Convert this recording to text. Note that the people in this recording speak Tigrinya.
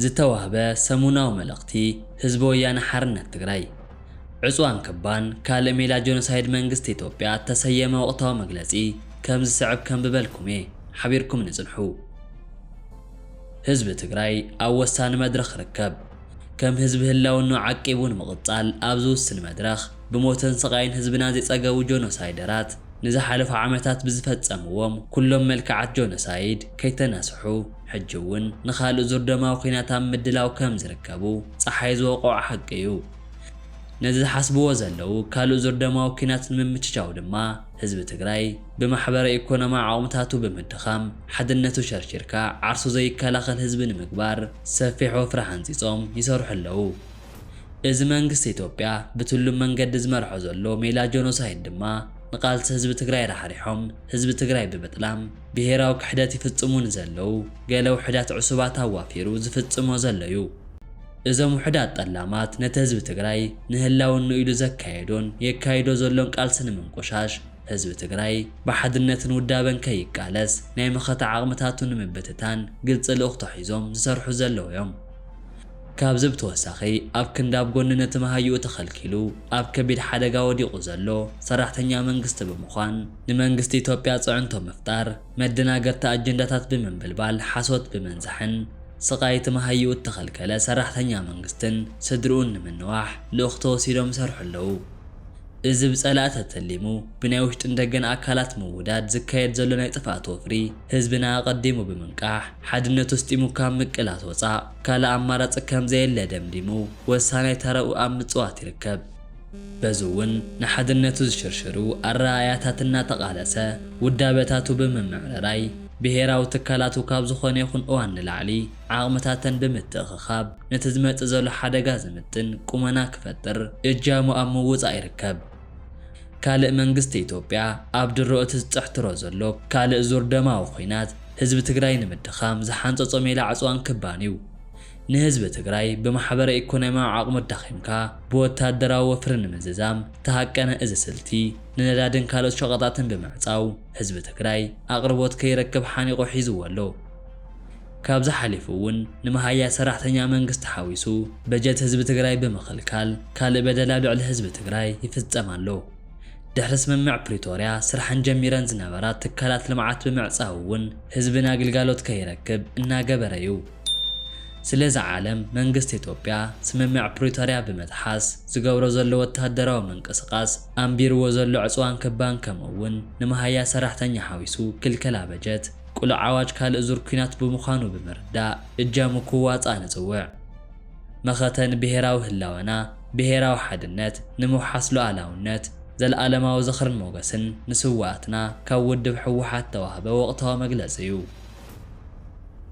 ዝተዋህበ ሰሙናዊ መልእኽቲ ህዝቢ ወያነ ሓርነት ትግራይ። ዕፅዋን ክባን ካልእ ሜላ ጀኖሳይድ መንግስቲ ኢትዮጵያ እተሰየመ ወቕታዊ መግለፂ ከም ዝስዕብ ከንብበልኩም እየ። ሓቢርኩም ንፅንሑ። ህዝቢ ትግራይ ኣብ ወሳኒ መድረኽ ርከብ። ከም ህዝቢ ህላውኑ ዓቂቡ ንምቕጻል ኣብ ዝውስን መድረኽ፣ ብሞትን ስቓይን ህዝብና ዜጸገቡ ጆኖሳይደራት ንዝሓለፉ ዓመታት ብዝፈጸምዎም ኩሎም መልክዓት ጆኖሳይድ ከይተናስሑ፣ ሕጂ እውን ንኻልእ ዙር ደማዊ ኲናት ኣብ ምድላው ከም ዝርከቡ ጸሓይ ዝወቕዖ ሓቂ እዩ። ነዚ ዝሓስብዎ ዘለዉ ካልእ ዙር ደማዊ ኲናት ንምምችቻው ድማ፣ ህዝቢ ትግራይ ብማሕበረ ኢኮኖሚ ዓቕምታቱ ብምድኻም፣ ሓድነቱ ሸርሺርካ ዓርሱ ዘይከላኸል ህዝቢ ንምግባር ሰፊሕ ወፍሪ ሓንጺጾም ይሰርሑ ኣለዉ። እዚ መንግስቲ ኢትዮጵያ ብትሉም መንገዲ ዝመርሖ ዘሎ ሜላ ጆኖሳይድ ድማ፣ ንቓልሲ ህዝቢ ትግራይ ራሕሪሖም ህዝቢ ትግራይ ብምጥላም ብሄራዊ ክሕደት ይፍጽሙ ንዘለዉ ገለ ውሑዳት ዕሱባት ኣዋፊሩ ዝፍጽሞ ዘሎ እዩ። እዞም ውሑዳት ጠላማት ነቲ ህዝቢ ትግራይ ንህላውኑ ኢሉ ዘካየዶን የካይዶ ዘሎን ቃልሲ ንምንቁሻሽ፣ ህዝቢ ትግራይ ብሓድነትን ውዳበን ከይቃለስ ናይ መኸተ ዓቕምታቱ ንምብትታን ግልፂ ልእኽቶ ሒዞም ዝሰርሑ ዘለዉ እዮም። ካብዚ ብተወሳኺ፣ ኣብ ክንዲ ኣብ ጎኒ ነቲ መሃይኡ ተኸልኪሉ ኣብ ከቢድ ሓደጋ ወዲቑ ዘሎ ሰራሕተኛ መንግስቲ ብምዃን፣ ንመንግስቲ ኢትዮጵያ ፅዕንቶ ምፍጣር፣ መደናገርቲ ኣጀንዳታት ብምንብልባል ሓሶት ብምንዛሕን ስቓይ እቲ መሃይኡ እተኸልከለ ሰራሕተኛ መንግስትን ስድርኡን ንምንዋሕ ልእኽቶ ወሲዶም ይሰርሑ ኣለዉ። እዚ ብጸላኢ ተተሊሙ ብናይ ውሽጥን ደገን ኣካላት ምውዳድ ዝካየድ ዘሎ ናይ ጥፍኣት ወፍሪ፣ ህዝብና ኣቐዲሙ ብምንቃሕ፣ ሓድነቱ ስጢሙ ካብ ምቅላስ ወጻእ ካልእ ኣማራጺ ከም ዘየለ ደምዲሙ፣ ወሳናይ ተራኡ ኣብ ምጽዋት ይርከብ። በዚ እውን ንሓድነቱ ዝሽርሽሩ ኣረኣእያታት እናተቓለሰ፣ ውዳበታቱ ብምምዕርራይ፣ ብሄራዊ ትካላቱ ካብ ዝኾነ ይኹን እዋን ንላዕሊ ዓቕምታተን ብምትእኽኻብ፣ ነቲ ዝመጽእ ዘሎ ሓደጋ ዝምጥን ቁመና ክፈጥር እጃሙ ኣብ ምውጻእ ይርከብ። ካልእ መንግስቲ ኢትዮጵያ ኣብ ድሮ እቲ ዝጽሕትሮ ዘሎ ካልእ ዙር ደማዊ ኲናት ህዝቢ ትግራይ ንምድኻም ዝሓንጸጾ ሜላ ዕጽዋን ክባን እዩ። ንህዝቢ ትግራይ ብማሕበረ ኢኮኖሚያዊ ዓቕሙ ኣዳኺምካ ብወታደራዊ ወፍሪ ንምዝዛም ዝተሃቀነ እዚ ስልቲ፣ ንነዳድን ካልኦት ሸቐጣትን ብምዕጻው ህዝቢ ትግራይ ኣቕርቦት ከይረክብ ሓኒቑ ሒዝዎ ኣሎ። ካብዚ ሓሊፉ እውን ንመሃያ ሰራሕተኛ መንግስቲ ሓዊሱ በጀት ህዝቢ ትግራይ ብምኽልካል ካልእ በደል ኣብ ልዕሊ ህዝቢ ትግራይ ይፍጸም ኣሎ። ድሕሪ ስምምዕ ፕሪቶርያ ስራሐን ጀሚረን ዝነበራ ትካላት ልምዓት ብምዕጻው እውን ህዝብና ግልጋሎት ከይረክብ እናገበረ እዩ። ስለዚ ዓለም መንግስቲ ኢትዮጵያ ስምምዕ ፕሪቶርያ ብምጥሓስ ዝገብሮ ዘሎ ወታደራዊ ምንቅስቓስ፣ ኣንቢርዎ ዘሎ ዕፅዋን ክባን ከምኡ እውን ንመሃያ ሰራሕተኛ ሓዊሱ ክልከላ በጀት፣ ቅሉዕ ኣዋጅ ካልእ ዙር ኲናት ብምዃኑ ብምርዳእ እጃሙ ክዋፃእ ንፅውዕ። መኸተ ንብሄራዊ ህላወና፣ ብሄራዊ ሓድነት፣ ንምውሓስ ሉዓላውነት፣ ዘለኣለማዊ ዝኽርን ሞገስን ንስውኣትና ካብ ውድብ ህወሓት ተዋህበ ወቕታዊ መግለፂ እዩ።